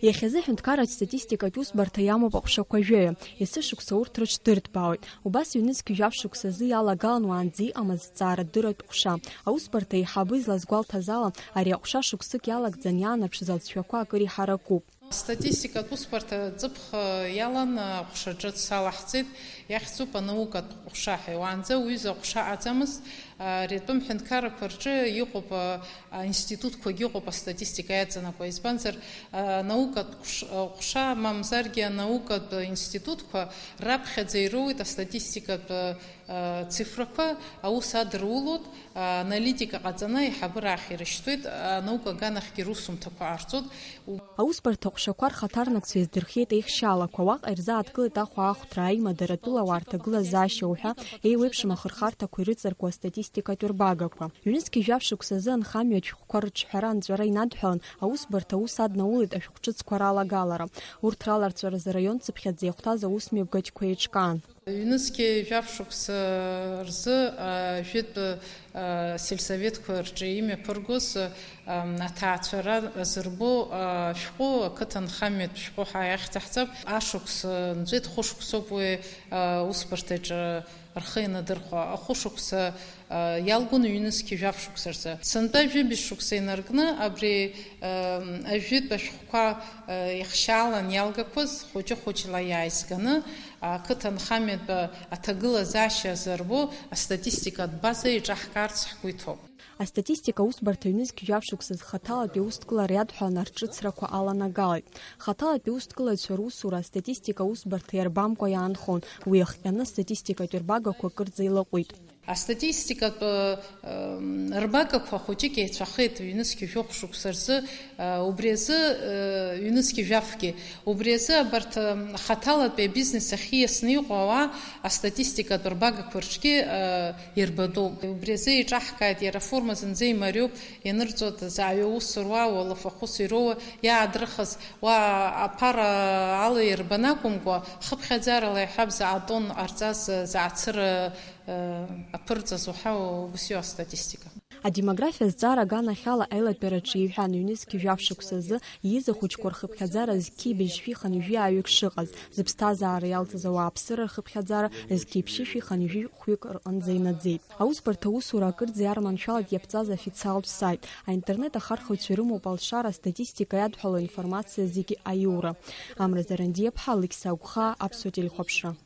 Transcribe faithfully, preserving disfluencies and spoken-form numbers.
Иахьазы аҳәынҭқарратә статистикатә усбарҭа иамоуп аҟәшақәа жәаҩа. Есышықәса урҭ рыҽдырҭбаауеит. Убас ҩнызқь жәаф шықәсазы иалагалан уаанӡа иҟамыз зҵаарадырратә ҟәша. Аусбарҭа аиҳабы излазгәалҭаз ала, ари аҟәша шықәсык иалагӡан иаанаԥшыз алҵшәақәа акыр иҳаракуп. Астатистикатә усбарҭа ҵыԥх иалан аҟәша ҿыц салаҳҵеит, иахьӡуп анаукатә ҟәша ҳәа. Уаанӡа уҩыза аҟәша аҵамызт, ари атәым ҳәынҭқаррақәа рҿы иҟоуп, аинститутқәагьы ыҟоуп астатистика иаҵанакуа, избанзар, анаукатә ҟәш-, ҟәша, мамзаргьы анаукатә институтқәа раԥхьаӡа ироуеит астатистикатә, а, цифрақәа, аус адырулоит, а, аналитика ҟаҵаны аиҳабыра ахь ирышьҭуеит, анаука аганахьгьы русумҭақәа ҟарҵоит. Аусбарҭа аҟәшақәа рхаҭарнакцәа издырхиеит еихшьаалақәа, уаҟа ирзааҭгылеит ахәаахәҭра, аимадара, атәылауаа рҭагылазаашьа уҳәа, еиуеиԥшым ахырхарҭақәа ирыҵаркуа астатистикатә рбагақәа. Ҩнызқь жәаф шықәсазы анхамҩатә шәҟәқәа рыҿҳәара анҵәара инадҳәалан, аусбарҭа аус аднаулеит ашәҟәҿыцқәа ралагалара. Урҭ раларҵәаразы араион цыԥхьаӡа иахәҭаз аусмҩаԥгатәқәа еиҿкаан. Ҩнызқь жәаф шықәса рзы, а, жәытә, а, сельсоветқәа рҿы имҩаԥыргоз, а, аҭаацәара азырбо, а, шәҟәы, ақыҭанхамҩатә шәҟәы ҳәа иахьӡаҳҵап. Ашықәс, а, нҵәеит, хәышықәсоуп уи, а, усбарҭаҿы рхы ианадырхәа. Ахәышықәса, а, иалгон ҩнызқь жәаф шықәса рзы. Сынтәа жәибжь шықәса инаркны абри, а, ажәытә ашәҟәқәа, а, ихшьаалан иалгақәаз хәыҷы-хәыҷла иааизганы, ақыҭанхамҩатә аҭагылазаашьа азырбо астатистикатә база еиҿаҳкаарц ҳгәы иҭоуп. Астатистика усбарҭа ҩнызқь жәаф шықәсазы хаҭалатәи аусҭкылара иадҳәаланы арҿыцрақәа аланагалеит. Хаҭалатәи аусҭкылаҩцәа русура астатистика усбарҭа иарбамкәа иаанхон, уи иахҟьаны астатистикатә рбагақәа акырӡа илаҟәит. Астатистикатә, м, рбагақәа хәыҷык еицәахеит ҩнызқь жәохә шықәса рзы, а, убри азы, а, ҩнызқь жәафгьы. Убри азы абарҭ, м, хаҭалатәи абизнес ахь ииасны иҟоу ауаа астатистикатә рбагақәа рҿгьы, а, ирбатәуп. Убри азы еиҿаҳкааит, иара аформа зынӡа имариоуп, ианырҵоит зааҩы аус руа, уалафахәыс ироуа, иаадрыхыз, уа аԥара ала ирбан акәымкәа, хыԥхьаӡарала иаҳҳәап, заа тонн ҟарҵаз, заа цыра, э, аԥырҵаз уҳәа, убас иоуа астатистика. Адемографиа азҵаара аганахьала аилатәараҿы иҳәан, ҩнызқь жәаф шықәсазы ииз ахәыҷқәа рхыԥхьаӡара зқьи быжьшәи хынҩажәи ааҩык шыҟаз, зыԥсҭазаара иалҵыз ауааԥсыра рхыԥхьаӡара зқьи ԥшьышәи хынҩажәи хәҩык рҟынӡа инаӡеит. Аусбарҭа аусура акырӡа иарманшәалеит иаԥҵаз аофициалтә саит. Аинтернет ахархәаҩцәа ирымоуп алшара, астатистика иадҳәало аинформациа зегьы аиура. Амра Зарандиаԥҳа, Алықьса Агәхаа, Аԥсуа телехәаԥшра.